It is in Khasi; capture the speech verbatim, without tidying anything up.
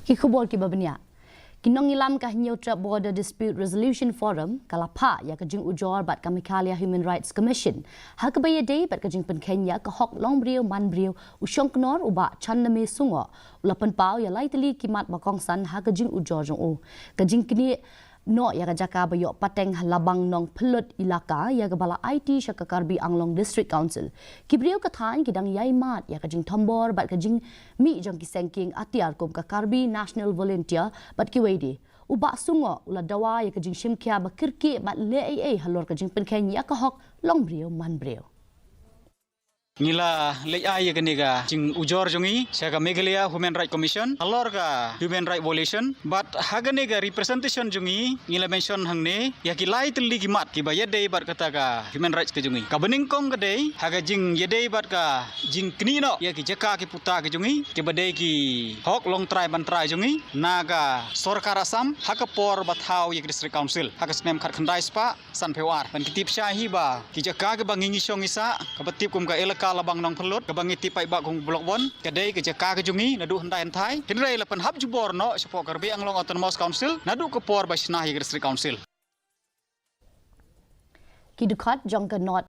Ki khubor kiba bniah. Ki nongïalam ka Hynñiewtrep Border Dispute Resolution Forum ka la phah ïa ka jingujor bad ka Meghalaya Human Rights Commission ha kaba ïadei bad ka jingpynkheiñ ïa ka hok longbriew manbriew u shongknor u Bah Channame Sungoh u la pynpaw ïa lai tylli ki mat ba kongsan ha ka jingujor jong u. Ka jingknieh noh ïa ka jaka ba ïoh pateng ha Labang Nongphllut Elaka ïa kaba la aiti sha ka Karbi Anglong District Council. Ki briew ka thaiñ ki dang ïai mad ïa ka jingthombor bad ka jingmih jong ki seng kieng atiar kum ka Karbi National Volunteer bad kiwei de. U Bah Sungoh u la dawa ïa ka jingshimkhia ba kyrkieh bad leh ei ei halor ka jingpynkheiñ ïa ka hok longbriew manbriew. Ngi la leit ai ïa kane ka jingujor jong ngi sha ka Meghalaya Human Rights Commission halor ka human right violation, bad ha kane ka representation jong ngi ngi la mention hangne ïa ki lai tylli ki mat kiba ïadei bad kata ka human rights ka jong ngi. Kaba nyngkong ka dei ha ka jingïadei bad ka jingknieh noh ïa ki jaka ki puta ka jong ngi, kiba dei ki hok longtrai bantrai jong ngi na ka sorkar Assam ha ka por ba thaw ïa ka District Council ha ka snem khatkhyndai spah sanphew ar. Ban ki tip shai hi ba ki jaka kiba ngi ngi shong ngi sah kaba tip kum ka elaka Labang Nongphllut kaba ngi tip paidbah kum Block One, ka dei ka jaka ka jong ngi naduh hyndai hynthai. Hynrei la pynhap jubor noh shapoh Karbi Anglong Autonomous Council naduh ka por ba shna ïa ka District Council. Ki dkhot jong ka North